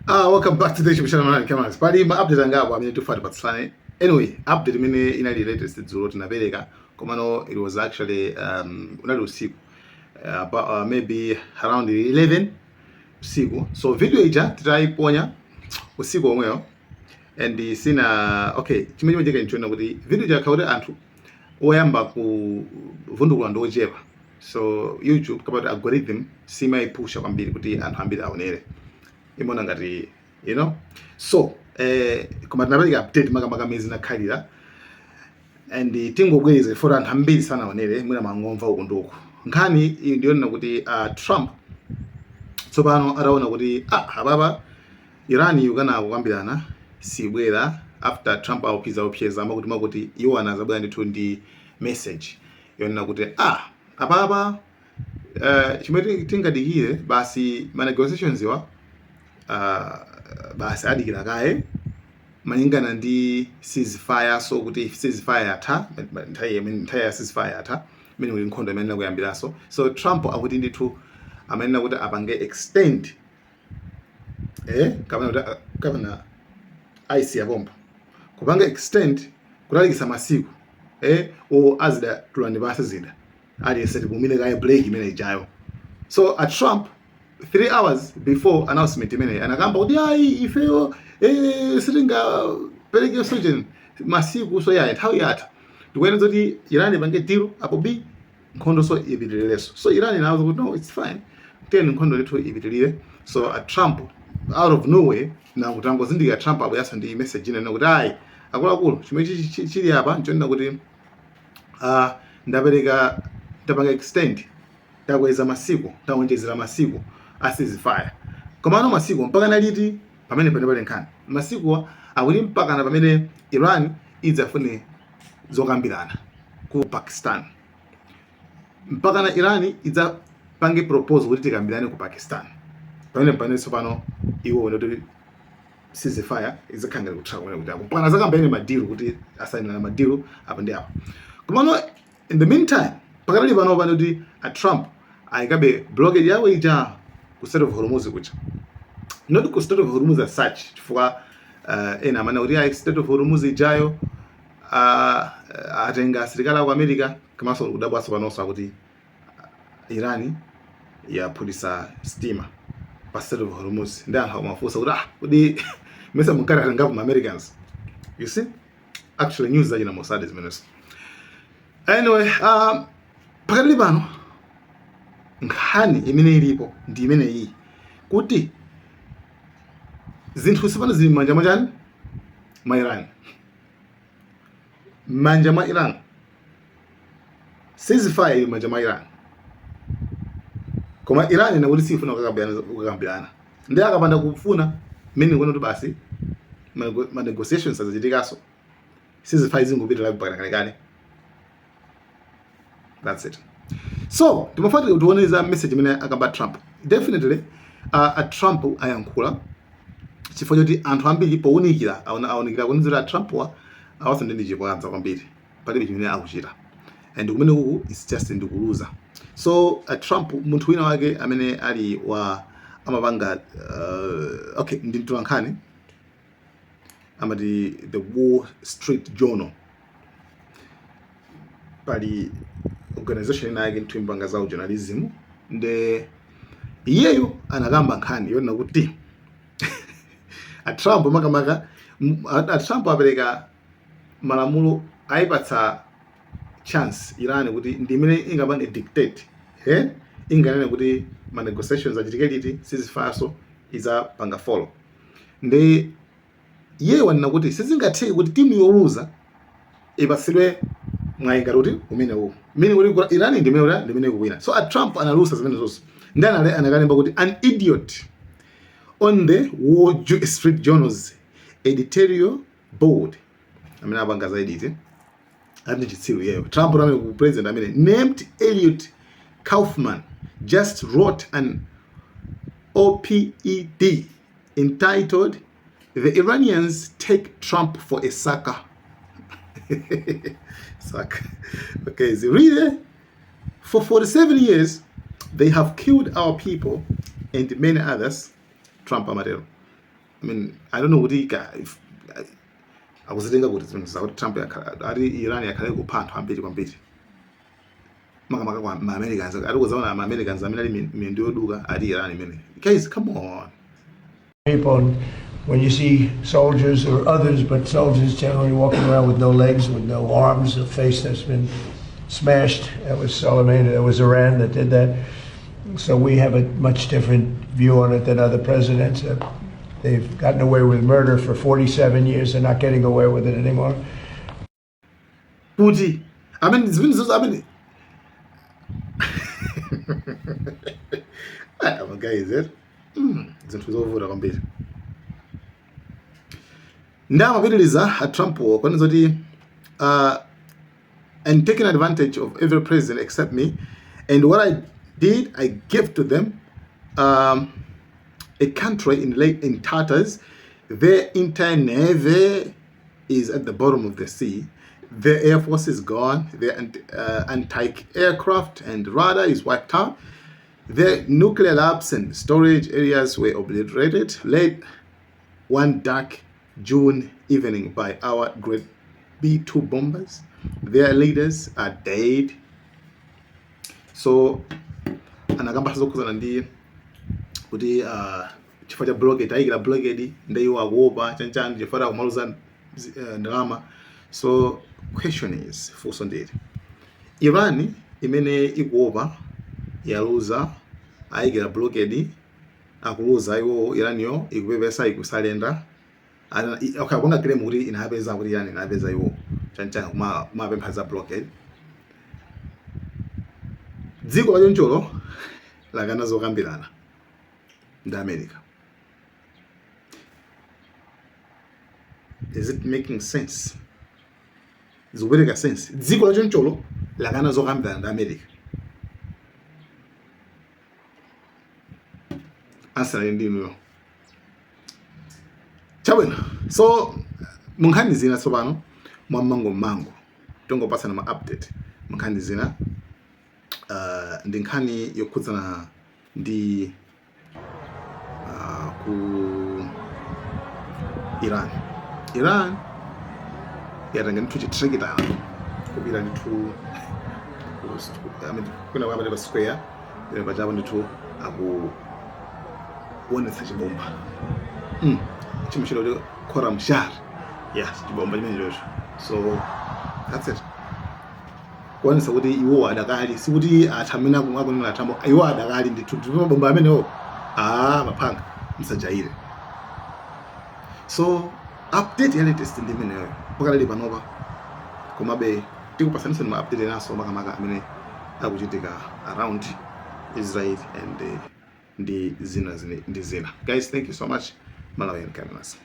Welcome back to the YouTube channel, Malawi Cameras. Pali ma update angapo amene tifuna tipatsane. Anyway, update imene inali latest dzulo tinapereka, komano it was actually unali usiku. About, maybe around 11 usiku. So video ija titayiponya usiku omweyo and sina, okay, chimene chimachitika nchona kuti video ija kuti anthu oyamba kuvundukula ndi ochepa. So YouTube kapati algorithm simayipusha kwambiri kuti anthu ambiri aonere. Imaona ngati so koma tinapereka update makamaka mezi nakhalira and tingobwereza for anthu ambiri sanaonere, mwina mangomva uku ndi uku. Nkhani iyi ndiyonena kuti Trump tsopano ataona kuti apapa Iran yukana kukambirana, sibwera, after Trump aopseza opseza amakuti makuti, iwo anazabwera ndithu ndi message yonena kuti apapa chimene tingadikire basi, ma negotiations iwa basi adikira kaye malingana ndi ceasefire. So kuti ceasefire yatha, nthawi ya ceasefire yatha, imene kuli nkhondo imene kuyambiranso. So Trump akuti ndithu amenena kuti apange extend kapena kuti kapena aisiya pompa kupanga extend, kutalikisa masiku o azida tulani pasi zida, aliyense tipumire kaye break imene ijayo. So a Trump 3 hours before announcement imene anakamba kuti ayi, ifeyo sitingapereke sochen masiku, so yayi, nthawi yatha, ndikuyenera kuti Iran ipange deal apo b nkhondo so ipitirirenso. So Iran inawuza kuti no, it's fine, tiyeni nkhondo ndithu ipitirire. So a Trump out of nowhere na kutangozindikira, Trump abweranso ndi message inena kuti ayi, akuluakulu, chimene chili apa nchonena kuti ndapereka, ndapanga extend, ndakweza masiku, ndawonjezera masiku a ceasefire. Komano masiku mpaka naliti? Pamene pali nkhani, masikuwa akuti mpakana pamene Iran idzafune zokambirana ku Pakistan, mpakana Iran idzapange proposal kuti tikambirane ku Pakistan. Pamene tsopano iwo ndoti ceasefire idzakhala ngati kutha kumene kuti apo mpakana zakambirane ma deal, kuti asayinirana ma deal apa ndi apa. Komano in the meantime, pakatali pano pano kuti a Trump ayikabe blockade yawo ija ku Strait of Hormuz kuja, not ku Strait of Hormuz as such, chifukwa ena amene kuti ayi, Strait of Hormuz ijayo atenga asilikali aku America. Komanso kudabwaso panonso akuti Iran yaphulitsa sitima pa Strait of Hormuz, ndi anthu akumafunsa kuti kodi mesa munkati atengapo ma Americans? You see, actually news zachina Mossad zimenezo. Anyway, pakatali pano nkhani imene ilipo ndi imene iyi, kuti zinthu tsopano zili m'manja mwachani? Mwa Iran, m'manja mwa Iran. Ceasefire ili m'manja mwa Iran, koma Iran inakuti sifuna kukambirana, ndi akapanda kufuna mmene kuona kuti basi ma negotiations azachitikaso, ceasefire izingopitira mpaka kalekale. That's it. So timafuna tione za message imene akamba Trump. Definitely a Trump ayankhula chifukwa choti anthu ambiri powunikira awunikira kunizira Trump wa awaso ndi chipwadza kwambiri, palibe chimene akuchita and kumene kuku is just ndikuluza. So Trump, munthu wina wake amene ali wa amapanga okay, ndi mtolankhani amati The Wall Street Journal, pali organization ina yake nthu impanga za journalism, nde iyeyo anakamba nkhani yonena kuti a Trump makamaka a Trump apereka malamulo, ayipatsa chance Iran kuti ndi imene ingapange dictate, inganene kuti ma negotiations achitike liti, ceasefire izapanga follow. Ndi iye wanena kuti sizingatheke kuti timu yoluza ipatsidwe mwayi ngati kuti umene uwu, mmene kuti Iran ndi imene ikuwina. So a Trump analusa zimene zonse, ndi anakalemba kuti an idiot on the Wall Street Journal's editorial board, amene apanga za edit ati chitsiru iyeyo Trump amene ku president amene named Elliot Kaufman, just wrote an op-ed entitled "The Iranians Take Trump for a Sucker." Sucker. Okay, is it really? For 47 years, they have killed our people and many others. Trump amatero. I mean, I don't know kuti ka if akuzitenga kuti zimene zakuti Trump yakhala ati Iran yakhale kupha anthu ambiri kwambiri, makamaka kwa ma Americans. Ati kuzaona ma Americans amene ali miyendo yoduka, ati Iran imene. Guys, come on. People, and when you see soldiers or others, but soldiers generally walking around with no legs, with no arms, a face that's been smashed, that was Soleimani, that was Iran that did that. So we have a much different view on it than other presidents. They've gotten away with murder for 47 years. They're not getting away with it anymore. Kuti I mean, zimene zozo, I mean, ah, guys, eh? Zinthu zovuta kwambiri. Ndamapitiriza a Trump kwanena zoti and taking advantage of every president except me, and what I did, I gave to them a country in late in tatters. Their entire navy is at the bottom of the sea. Their air force is gone. Their anti-aircraft and radar is wiped out. Their nuclear labs and storage areas were obliterated late one dark June evening by our great B-2 bombers. Their leaders are dead. So anakamba zokhuzana ndi kuti chifukwa cha blockade, ayikira blockade, ndi iwo akuopa chanchani chifukwa akumaluza ndalama. So question is, funso ndili, Iran imene ikuopa yaluza, ayikira blockade, akuluza iwo, Iraniyo ikupepesa, ikusurrender. Okay, akuna claim kuti inapeza, kuti Iran inapeza iwo chanchani kumapempha za blockade. Dziko la choncholo lakana zokambirana ndi America. Is it making sense? Zikupereka sense? Dziko la choncholo lakana zokambirana ndi America. Answer ndi inuyo. Chabwino, so munkhani zina tsopano, mwammango mmango tongopatsana ma update munkhani zina, ndi nkhani yokhudzana ndi ku Iran. Iran yatenga ndithu chitrekitala kupita ndithu I mean, kwina kwapati pa square pene pachapo ndithu akuonetsa chibomba chimachita kuti Khorramshahr. Yes, chibomba chimene chocho. So that's it, kuonetsa kuti iwo adakali, sikuti atha amene akunena athambo, iwo adakali ndithu ndipo mabomba amenewo a maphanga msajaire. So update ya latest ndi imeneyo pakadali panopa, komabe tikupasaninso ma update enanso, makamaka amene akuchitika around Israel and ndi zina ndi zina. Guys, thank you so much. Malawian Cameras.